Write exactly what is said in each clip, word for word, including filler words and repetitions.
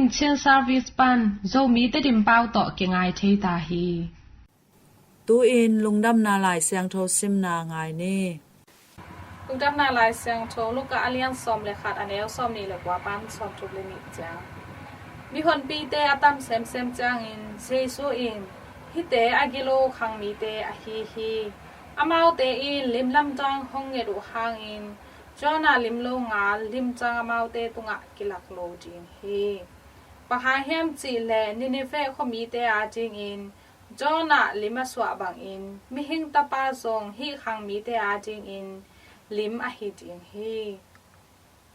Chin Service pan Zomi Tedim pau tawh kingai thei ta hi. Tu-in Lungdamna Lai Siangtho simna ngai ni. Lungdamna Lai Siangtho Luka a lian sawm le khat, a neu sawm nih le kua pan sawm thum le nih ciang. Mihonpite a tam semsem ciangin Jesu in, "Hihte a gilo khang mite ahi hi. Amaute in lim lamdang hong nget uh hangin Jonah lim lo ngal limdang amaute tungah kilak lo ding hi. Bang hang hiam cih leh Nineveh khuamite adingin Jonah lim a suah bangin Mihing Tapa zong hih khang mite adingin lim ahi ding hi."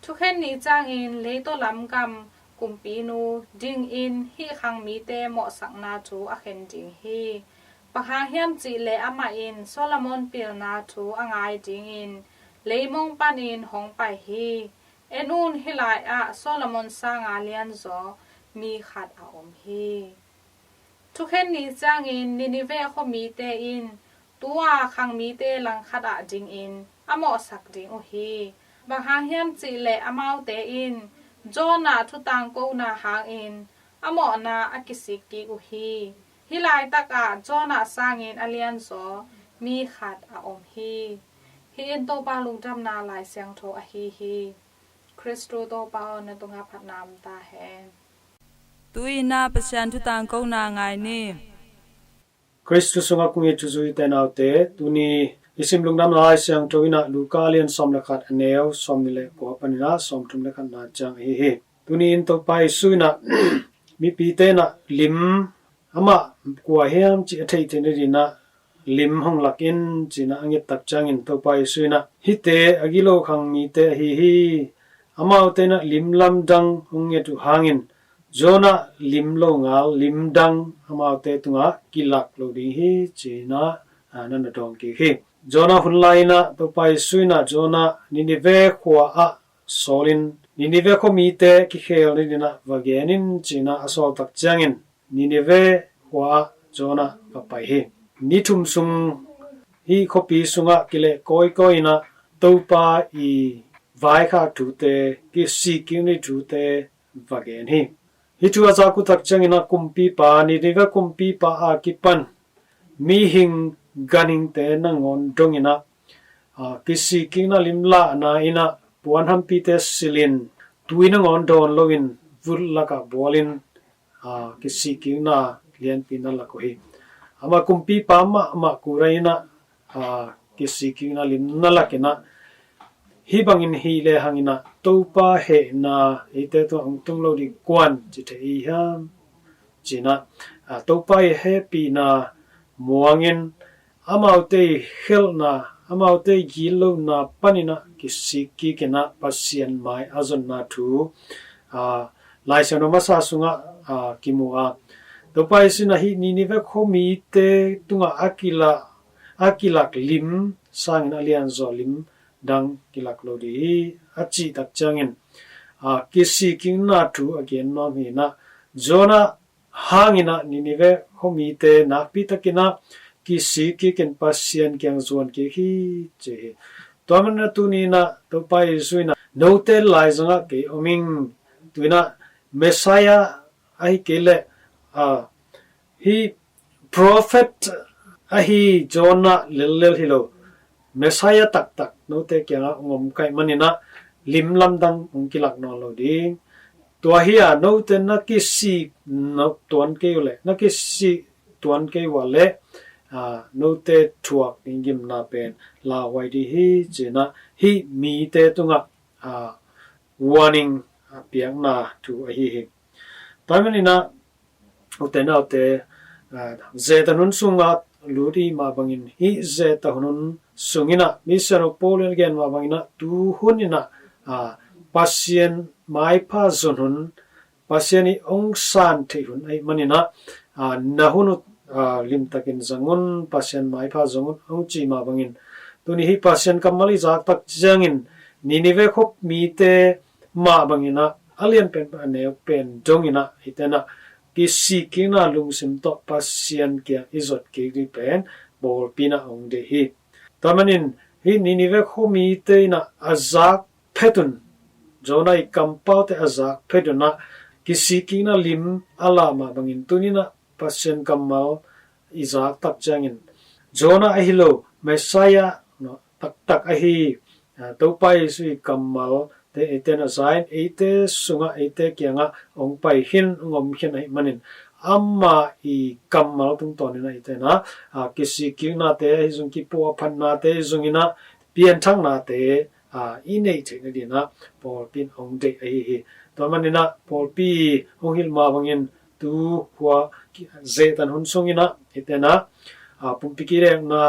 Thukhen ni ciangin leitaw lam gam kumpinu dingin hih khang mite mawhsakna thu a khen ding hi. Bang hang hiam cih leh amah in Solomon pilna thu a ngai dingin leimong panin hong pai hi. En un, hih lai-ah Solomon sanga lianzaw mi khat a om hi. Thukhen ni ciangin Nineveh khuamite in tu-a khang mite langkhat ah dingin a mawhsak ding uh hi. Bang hang hiam cih leh amaute in Jonah thutangkona hangin a mawhna a kisik kik uh hi. Hih laitakah Jonah sangin a lianzaw mi khat a om hi. Hih in Topa Lungdamna Lai Siangtho ahi hi. Khristu Topa aw, na tungah phatna om ta hen. Tu-in ah Pasian thutangkona ngai ni. Khristu sungah kong it u u te nau te, tuni i sim Lungdamna Lai Siangtho in ah Luka a lian sawm le khat, a neu sawm nih le kua panin ah sawm thum le khatna ciang ahi hi. Tuni in Topa Jesu in ah mipite in ah lim, amah kua hiam cih a theih theihna dingin ah lim hong lak in ci-in ah a nget tak ciangin Topa Jesu in ah, "Hihte a gilo khang mite ahi hi. Amaute in ah lim lamdang hong nget uh hangin Jonah lim lo ngal limdang amaute tungah kilak lo ding hi," ci-in ah, a, na na dawng kik hi. Jonah hun lai-in ah Topa Jesu in ah Jonah Nineveh khua ah sawlin, "Nineveh khuamite kikhel nadingin ah va gen in," ci-in ah a sawl tak ciangin Nineveh khua-ah Jonah va pai hi. Ni thum sung hih khuapi sungah kileh kawikawi in ah Topa i vaikhak thute, kisik kikna thute va gen hi. Hih thu a zak uh tak ciangin ah kumpipa, Nineveh kumpipa a kipan mihing ganhingte nangawn dongin ah, a, kisik kikna limlahna in ah puanhampite silhin tui nangawn dawn loin vut lakah bualin, a, kisik kikna lianpi na lak uh hi. Amah kumpipa mahmah Kora in ah, a, kisik kikna lim na lak in ah, "Hih bangin hi lehang in ah Topa hehna eite tungah hong tung lo ding kua'n ci thei i hiam?" ci-in ah, a, Topa i hehpihna muangin amaute i khelhna, amaute i gitlohna panin ah kisik kikin ah Pasian mai a zonna thu, a, Lai Siangtho masa sungah, a, kimu a. Topa Jesu in ah hih Nineveh khuamite tungah a kila, a kilak lim sangin a lianzaw limdang kilak lo ding hi a cih tak ciangin, a, kisik kikna thu a gen nuam hi in ah, Jonah hangin ah Nineveh khuamite nakpi takin ah kisik kikin Pasian kiang zuan kik hi ci hi. Tua manin ah tuni in ah Topa Jesu in ah, "Note laizangah kei om ing. Tu-in ah Messiah ahi kei leh, a, hih prophet ahi Jonah lellel hi lo, Messiah taktak note kiangah hong om ka hih manin ah lim lamdang hong kilak nawn lo ding. Tua hi a, note na kisik tuan kei uh leh, na kisik tuan kei uh a leh, a, note thuak ding gimna pen lauhuai ding hi," ci-in ah hih mite tungah, a, warning, a, piakna thu ahi hi. Tua manin ah, u te nau te, a, zetan hun sungah lut i hih mah bangin, hih zetan hun sungin ah, Misiangtho Paul in a gen mah bangin ah, tu hun in ah, a, Pasian maipha zon hun, Pasian i hong san theih hun ahih manin ah, a, na hun uh, a, limtakin zang un, Pasian maipha zong un hong ci mah bangin, tuni hih Pasian kammal i zak tak ciangin Nineveh khuamite mah bangin ah, a lianpen a neu pen dongin ah, hihte in ah kisik kikna lungsim tawh Pasian kiang i zot kik ding pen pawlpi in ah hong deih hi. Tua manin hih Nineveh khuamite in ah a zak phet un, Jonah i kampaute a zak phet un ah, kisikkikna lim a lah mah bangin tuni-in ah Pasian kammal i zak tak ciangin Jonah ahi lo, Messiah, no, taktak ahi, ah, Topa Jesu i kammal te eite in ah za in eite sungah, eite kiangah hong pai khin, hong om khin ahih manin ama i kammal tungtawnin ah eite in ah, ah, kisikkiknate ahi zong, kipuahphatnate ahi zongin ah pianthaknate, ah, i neih theihna dingin ah pawlpi in hong deih ahi hi. Tua manin ah pawlpi hong hilh mah bangin tu khua ki-, zehtan hun sungin ah eite in ah, ah, pumpi kidekna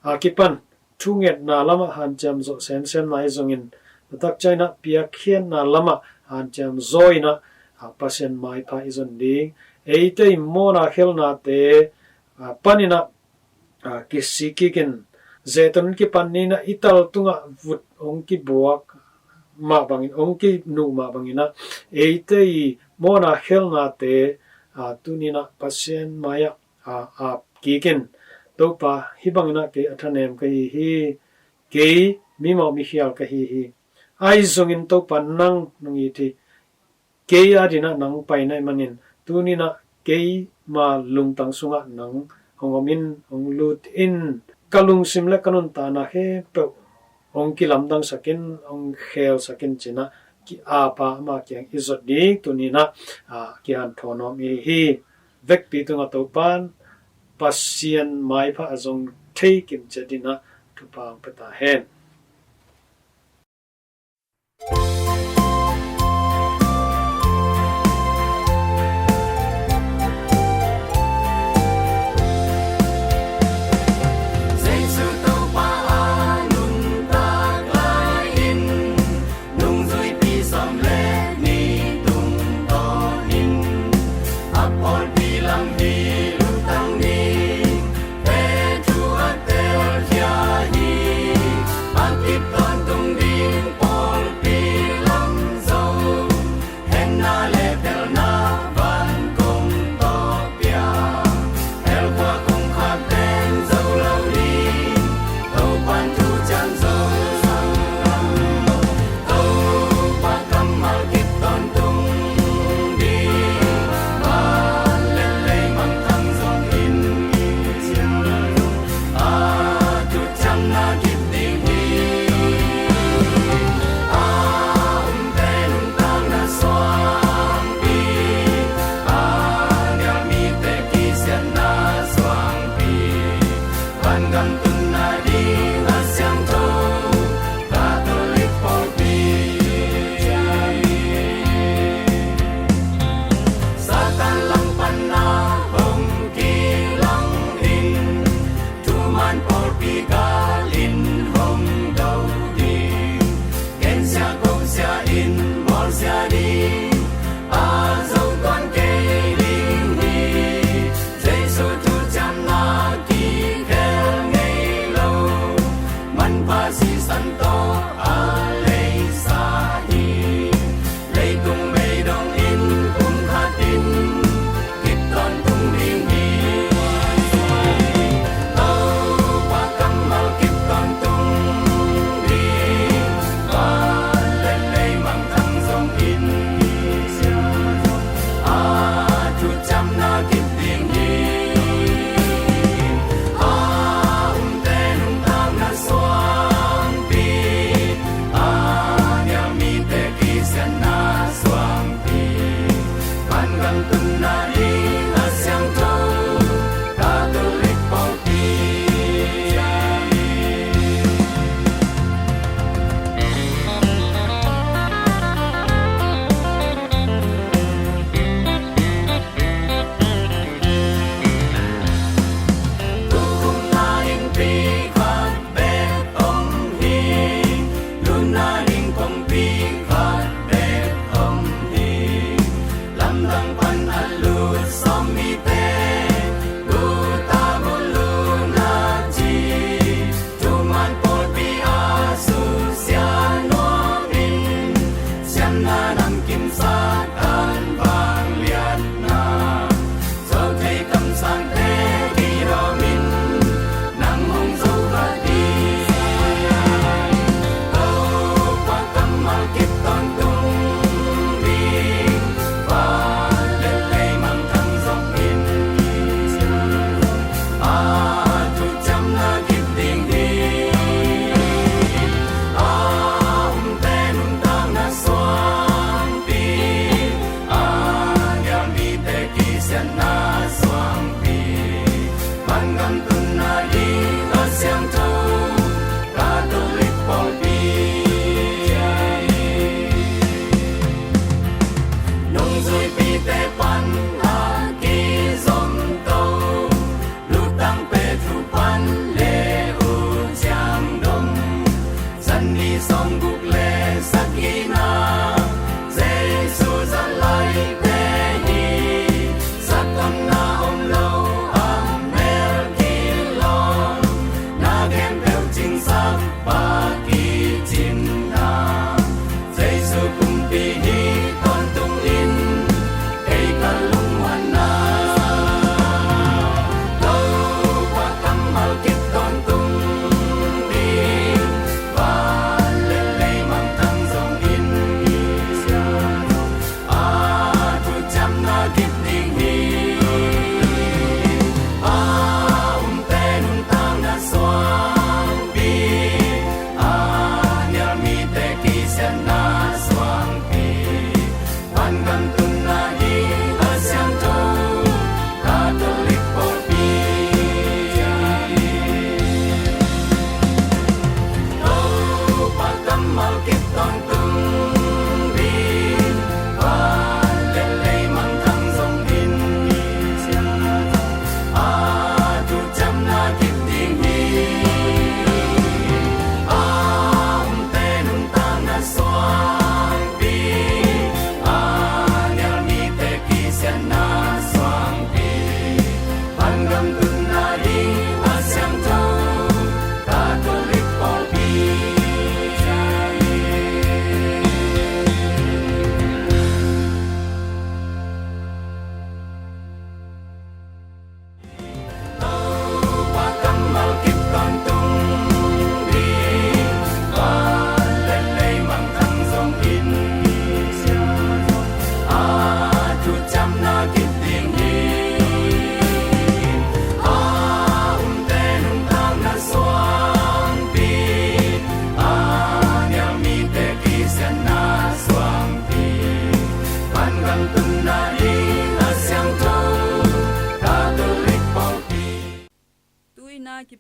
a kipan thungetna lamah hanciam zawh semsem na ahi zongin, tua tak ciangin ah piakkhiatna lamah hanciam zaw in ah, ah, Pasian maipha i zon ding, eite i mawhna khelnate, ah, panin ah, ah, kisikkik in, zehtan hun kipan ni-in ah i tal tungah vut hong kibuak mah bangin, hong kinuh mah bangin ah, eite i mawhna khelnate, ah, tuni-in ah Pasian mai-ah, ah, ap kik in, Topa, hih bangin ah kei a thanem ka hi hi, kei mimawh mikhial ka hi hi. Ahi zongin Topa, nang nong it hi, kei adingin ah nang pai na hih manin, tuni-in ah keima lungtang sungah nang hong om in, hong lut in, ka lungsim le ka nuntakna khempeuh hong kilamdangsak in, hong khelsak in ci-in ah ki-ap a ama kiang i zot ding tuni-in ah, ah, kihanthawn nuam i hi. Vekpi tungah Topa'n Pasian maipha a zong thei kimciat dingin ah thupha hong pia ta hen. Jesu Topa a nuntak lai-in, nungzuipi sawm le nih tungtawnin a pawlpi lam hi lutang ni. Petru a telkhia hi, a kip tawntung ding pawlpi lam zo, henna le phelna van kong tawh pia, hell khua kongkhak teng zo lo ding, Topa'n thu ciang zo. Topa kammal kip tawntung ding, van le lei mangthang zong in, a thuciamna kip ding hi. A umte nuntakna suangpi, a nial mite kisiatna suangpi, vangam tunna ding a siangtho Catholic pawlpi. Satan langpanna hong kilang in, thuman pawlpi gal in hong do ding, gensia kosia in bawlsia ding, a zo tuan kei ding hi. Jesu thuciamna kikhel ngei lo, manpha sisan tawh a leisa hi. Leitung bei dong in pumkhat in kip tawntung ding hi. Topa kammal kip tawntung ding, van le lei mangthang zong in, a thuciamna kip ding hi. A umte nuntakna suangpi, a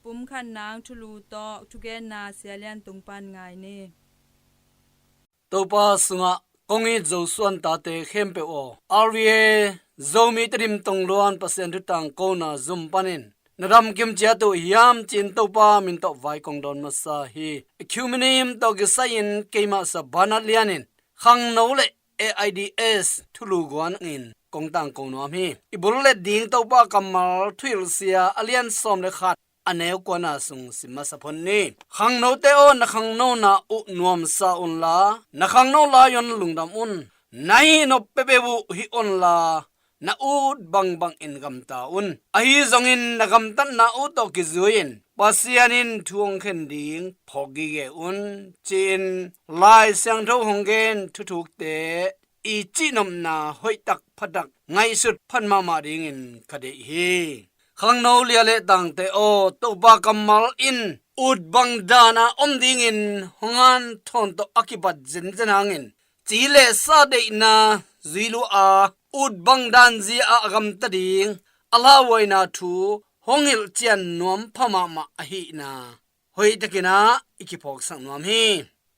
Pumkhat nang thulu tawh thugenna Sia Lian Tung pan ngai ni. Topa sungah kong it Zosuan tate khempeuh aw, R V A Zomi Tedim Tongluan Pasian thu tangkona zum panin na dam kim ciat uh hiam ci-in Topa min tawh vai kong dawn masa hi. Ecumenism tawh kisai-in keimah Sabana Lian in khangno le AIDS thulu guan in kong tangko nuam hi. I bullet ding Topa kammal thuhilhsia a lian sawm le khat a neu kuana sung sim masa phot ni. Khangnote aw, na khangnona uh nuamsa unla, na khangno lai-un lungdam un. Na hihnop peuhpeuh uh hih unla, na ut bangbang in gamta un. Ahi zongin na gamtatna uh tawh kizui-in Pasian in thu hong khen ding phawk gige un, ci-in Lai Siangtho hong gen thuthukte i cihnopna hoihtak phatak ngaihsut phat mahmah dingin ka deih hi. Khangno lia le tangte aw, Topa kammal in ut bang dana om dingin hong hanthawn tawh a kibat zenzen hangin ci le sa deihna zui lua a, ut bang dan zia a gamta ding a lauhuaina thu hong hilhcian nuam pha mahmah ahihna hoihtakin ah i kiphawksak nuam hi.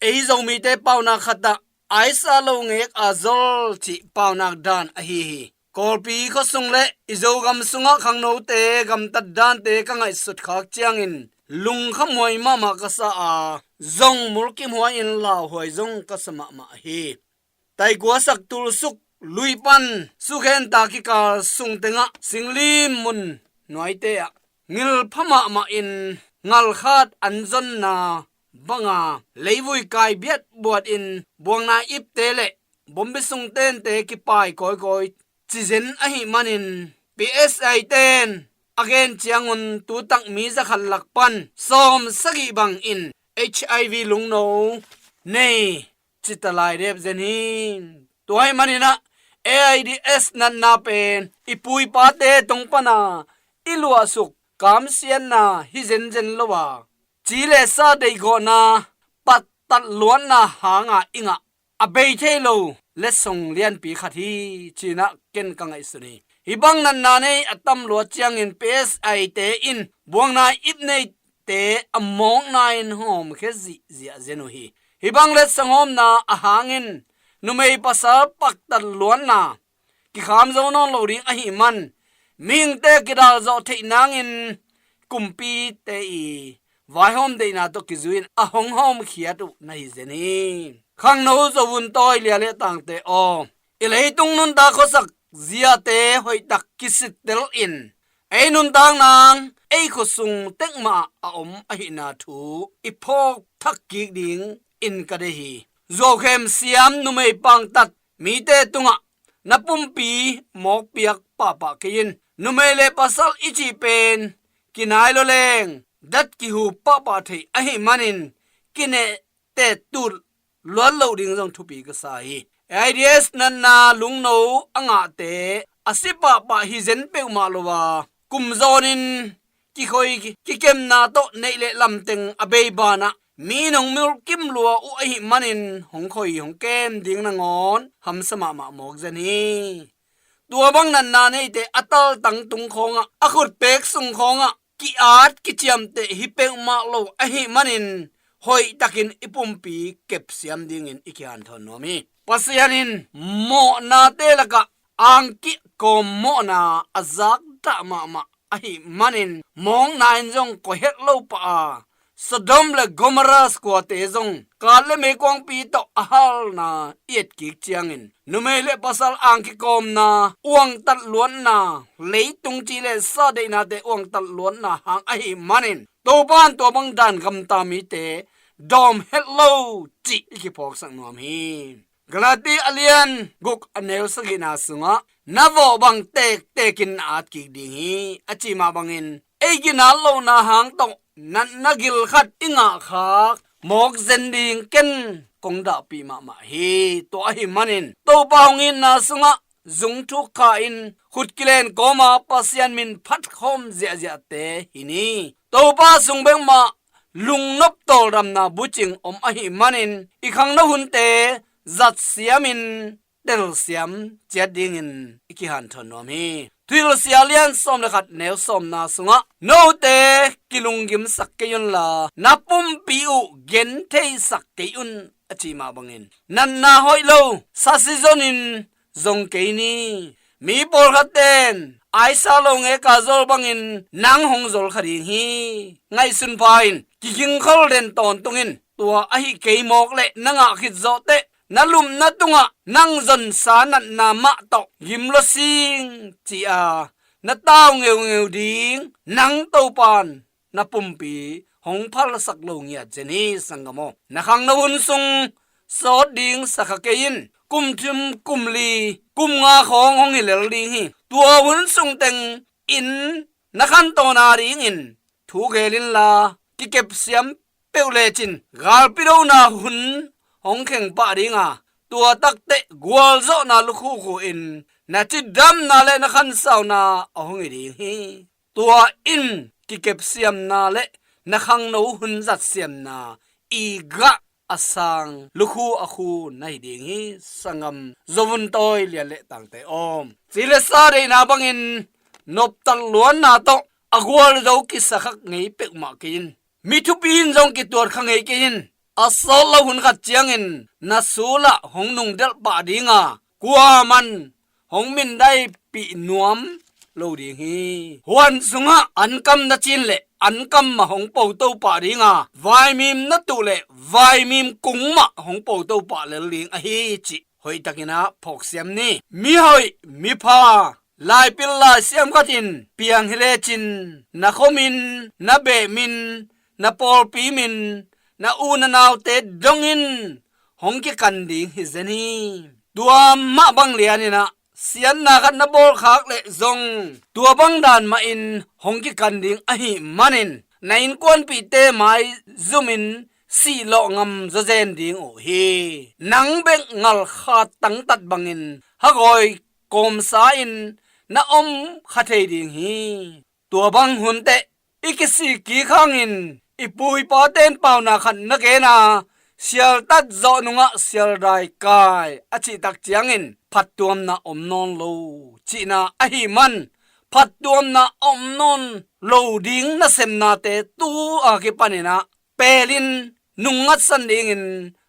Ei Zomite paunak khatah aisa lo ngek a zol cih paunak dan ahi hi. Kawlpi khuasung le i Zogam sungah khangnote gamtat dante ka ngaihsut khak ciangin lungkhamhuai mahmah ka sa a, zong mulkimhuai-in lauhuai zong ka sa mahmah hi. Taikuasak tulsuk lui pan sukhenta kikal sung tengah singlim mun nuaite ah ngilpha mahmah in ngalkhat an zonna banga leivui kai biat buatin buangna ipte le bombi sung tente kipai kawikawi cizen ahih manin P S I ten a gen ciangun tutak mi zakhat lak pan sawm sagih bangin H I V lungno nei cita lai dep zen hi. Tua ahih manin ah AIDS natna pen i pu i pate tung pana i luahsuk kamsiatna hi zenzen lo a, ci le sa deihgawhna pattat luatna hanga i ngah a bei thei lo letsong lianpi khat hi, ci-in ah ken ka ngaihsun hi. Hih bang natna nei a tam lua ciangin P S I te in buangna ip neite a mawkna in hawmkhia zihziah zen uh hi. Hih bang letsong hawmna a hangin numei pasal paktat luatna kikham zo nawn lo ding ahih man mihingte kidalzawh theih nangin kumpite i vaihawm deihna tawh kizui-in a hong hawmkhiat uh na hi zen hi. Khangno Zovun tawi lia le tangte aw, i leitung nuntak khuasak ziate hoihtak kisittel in ei nuntak nang ei khuasung tekmah a om ahihna thu i phawk thak kik dingin ka deih hi. Zuaukhem siam numei pangtat mite tungah na pumpi mawkpiak pahpah kei in. Numei le pasal i cih pen kinai lua leng dat kihu pahpah thei ahih manin kineh tettut luat loh ding zong thupi ka sa hi. AIDS natna lungno a ngahte a si pahpah hi zen peuhmah lo a, kum zawnin kikhoi kikemna tawh neih le lamteng a bei banah mi in hong mulkim lua uh ahih manin hong khoi hong kem ding nangawn hamsa mahmah mawk zen hi. Tua bang natna neite a taltang tung khawngah, a khutpek sung khawngah ki-at kiciamteh hi peuhmah lo ahih manin hoihtakin i pumpi kepsiam dingin i kihanthawn nuam hi. Pasian in mawhnate lakah angkih kawm mawhna a zakdah mahmah ahih manin mawkna in zong koi het lo pah a, Sodom le Gomorrah kuate zong kat le meikuangpi tawh a halna i etkik ciangin numei le pasal angkikawmna uangtat luatna, leitung ci le sa deihnate uangtat luatna hang ahih manin Topa in tua bang dan gamta mite dawm het lo cih i kiphawksak nuam hi. Galati a lian guk a neu sagihna sungah na vawh bang tektekin na at kik ding hi a cih mah bangin ei ginat lohna hang tawh natna gil khat i ngahkhak mawk zen ding ken kong dahpih mahmah hi. Tua ahih manin Topa hong itna sungah zung thuk kha in khut kilen kawma Pasian min phat khawm ziahziahte hi ni. Topa sung bek mah lungnop tawldamna bucing om ahih manin i khangno hunte zat siamin telsiam ciat dingin i kihanthawn nuam hi. Thuhilhsia lian sawm le khat neu sawmna sungah, note kilunggimsak kei unla, na pumpi uh gentheisak kei un, a cih mah bangin, natna hoih lo sa sizonin zong kei ni. Mi pawlkhatten aisa lo ngeka zol bangin nang hong zol kha ding hi. Ngaihsun pha in, kigingkhol den tawntungin, tua ahi kei mawk leh na ngah khit zawh teh, na lupna tungah nang zonsa natna mah tawh gim lua sing, ci-a na tau ngeungeu ding, nang Topan na pumpi hong phalsak lo ngiat zen hi, sanggam aw. Na khangno hun sung sawt ding sa kha kei in. Kum thum, kum li, kum nga khawng hong hi lel ding hi. Tua hun sung teng in na khantawn a dingin thu geel inla, kikepsiam peuh lecin galpi dona hun hong kheng pah ding a, tua takteh gualzawhna lukhukhu in na cidamna le na khansauna a hong hi ding hi. Tua in kikepsiamna le na khangno hun zatsiamna i gah a sang lukhu a khu na hi ding hi, sanggam Zovun tawi lian le tangte aw. Ci le sa deihna bangin noptat luanna tawh a gualzo kisa khak ngei peuhmah kei in. Mi thupi in zong kituat kha ngei kei in. A sawt lo hun khat ciangin na sulah hong nungdelh pah ding a, kuaman hong mindaipih nuam lo ding hi. Huan sungah ankam na cin leh ankam mah hong poto pah ding a, vaimim na tuh leh vaimim kung mah hong poto pah lel ding ahi cih hoihtakin ah phawksiam ni. Mihoih, mipha, laipil laisiam khat in piang hi lecin, na khomin, na behmin, na pawlpi min, na u na naute dongin hong kikan ding hi zen hi. Tua mah bang lianin ah siatna khat na bawlkhak leh zong tua bang dan mahin hong kikan ding ahih manin, na innkuanpihte maizumin sihlawh ngam zawzen ding uh hi. Nang bek ngalkha tangtat bangin hagawi kawmsa in na om kha thei ding hi. Tua bang hun teh i kisik kik hangin i pu i paten pauna khat na gen a, sialtat zawh nungah sialdai kai a cihtak ciangin phattuamna om nawn lo cihna ahih man, phattuamna om nawn lo ding nasemnate tu a kipanin ah pelin nung ngatsan dingin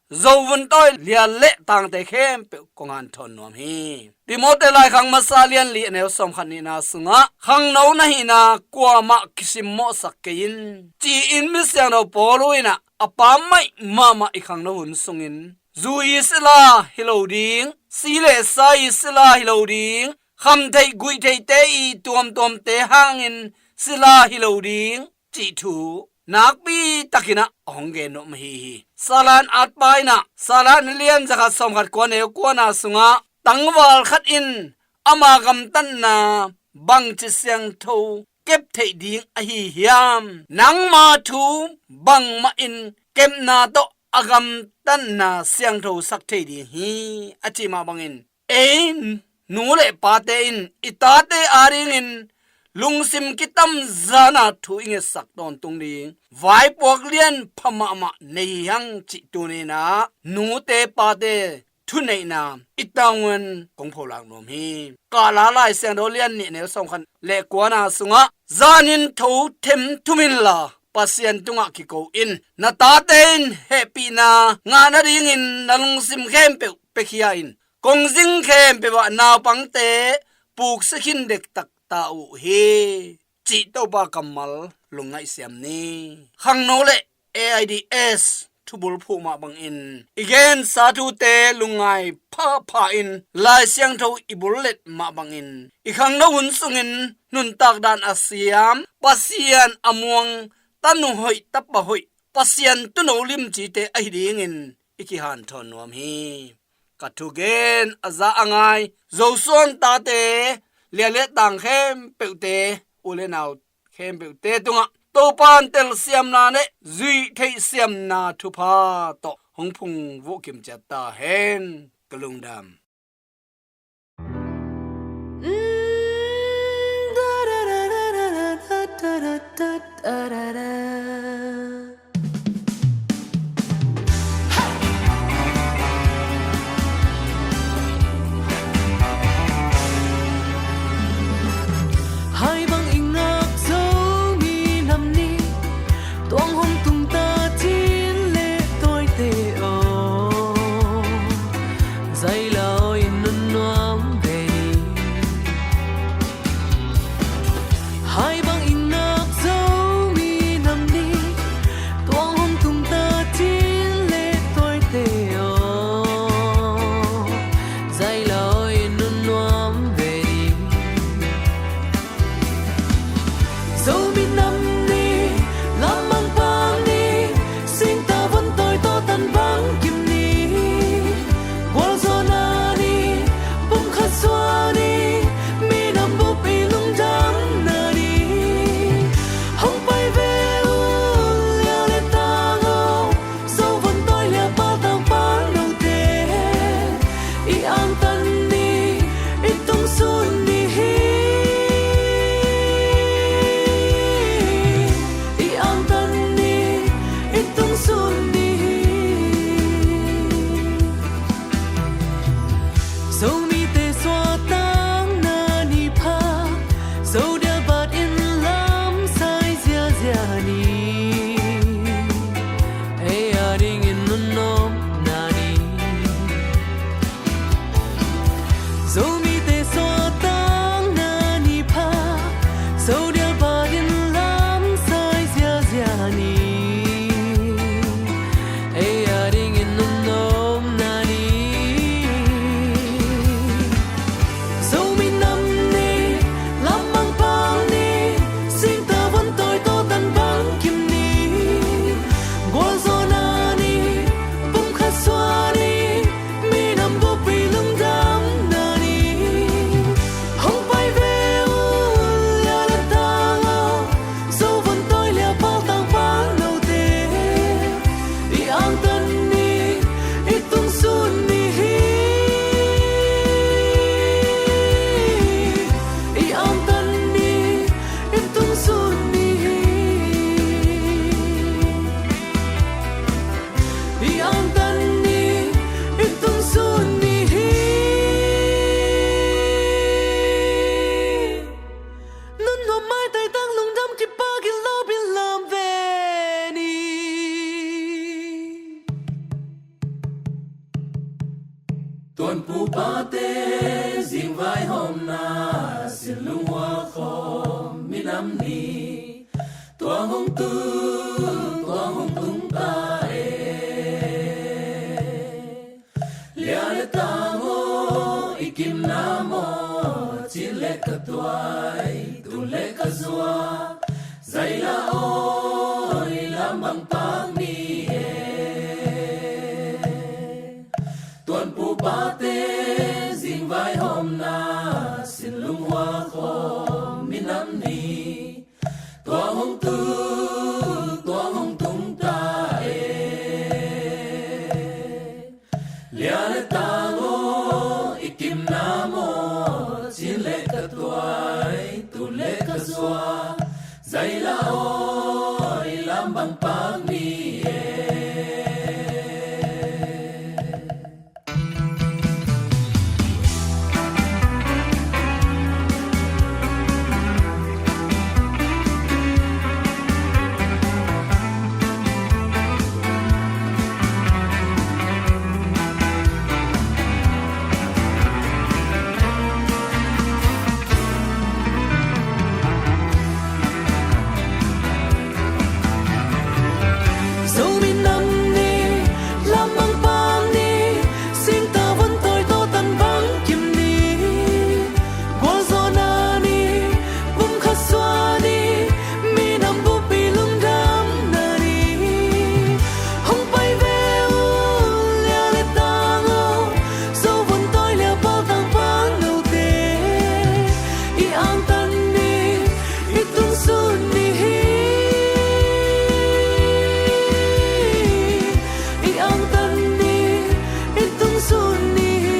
Zovun tawi lian le tangte khempeuh kong hanthawn nuam hi. Timote laikhak masa lian li a neu sawm khat nihna sungah, khangno na hihna kuamah kisimmawhsak kei in, ci-in misiangtho Paulu in ah a pammaih mahmah i khangno hun sungin, zu i sila hi lo ding, si le sa i sila hi lo ding, khamtheih guihtheihte i tuamtuamte hangin sila hi lo ding cih thu nakpi takin ah a hong gen nuam ahi hi. Salan atpa in ah, Salan lian zakhat sawmkhat kua neu kuana sungah, tangval khat in ama gamtatna bangci siangtho kep theih ding ahi hiam? Nangma thu bangmah in kepna tawh a gamtatna siangthosak thei ding hi, a cih mah bangin, ei nu le pate in i tate adingin lungsim kitamzana thu i ngetsak tawntung ding vaipuak lianpha mahmah nei hi hang cih tuni-in ah nute pate thuneihna i taungun kong pholak nuam hi. Kahla Lai Siangtho lian nih neu sawmkhat le kuana sungah, zanin tho them thum inla Pasian tungah kiko in, na tate in hehpihna ngah nadingin na lungsim khempeuh piakhia in, kongzing khempeuh ah naupangte puksi khin dektak ta uh hi, cih Topa kammal lungngaihsiam ni. Khangno le AIDS thubulphuh mah bangin, i gensa thute lungngai phapha in Lai Siangtho i bullet mah bangin, i khangno hun sungin nuntak dan a siam, Pasian a muang, tanu hoih, tapa hoih, Pasian tuuno limcite ahi dingin i kihanthawn nuam hi. Ka thugen a za a ngai Zosuan tate, lia le tang khempeuhte, u le nau khempeuhte tungah Topan telsiamna le zuih theihsiamna thupha tawh hong phungvuh kimciat ta hen. Ka lungdam. Tuanpupate zingvaihawmna sin lungua khawm minam ni. Tuang hong tung, tuang hong tung ta e. Lia le tang aw, i kimna maw, cin le ka tuai, tu le ka zua. Zaila aw, i lam bang pak ni e. Tuanpupate zingvaihawmna sin lungua khawm minam ni. Tuang hong tung, tuang hong tung ta e. Lia le tang aw, i kimna maw, cin le ka tuai, tu le ka zua. Zaila aw, i lam bang pak ni e. Zomi nam ni, lam bang pak ni, singta vun tawi tawh tan bang kim ni. Gualzawhna ni, pumkhat sua ni, minam buppi lungdamna ni. Hong pai ve uh, lia le tang aw, zo vun tawi lia pal tang pal note. I angtan ni, i tungsun ni hi. I angtan ni, i tungsun ni hi.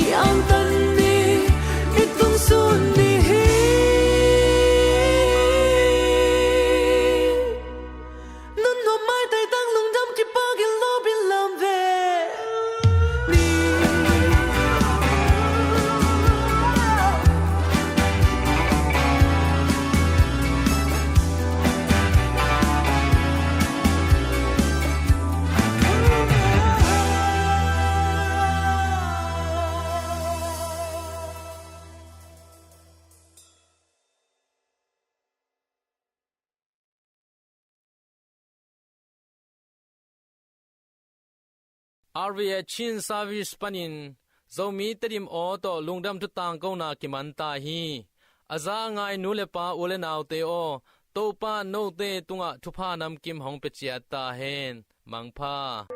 I angtan ni, i tungsun ni hi. Nunnuam maitai tang lungdam kipak in lawp in lam ve ni. R V A Chin Service panin Zomi Tedim aw tawh lungdam thu tangkona kiman ta hi. A za a ngai nu le pa u le naute aw, Topa note tungah thupha namkim hong pia ciat ta hen. Mangpha.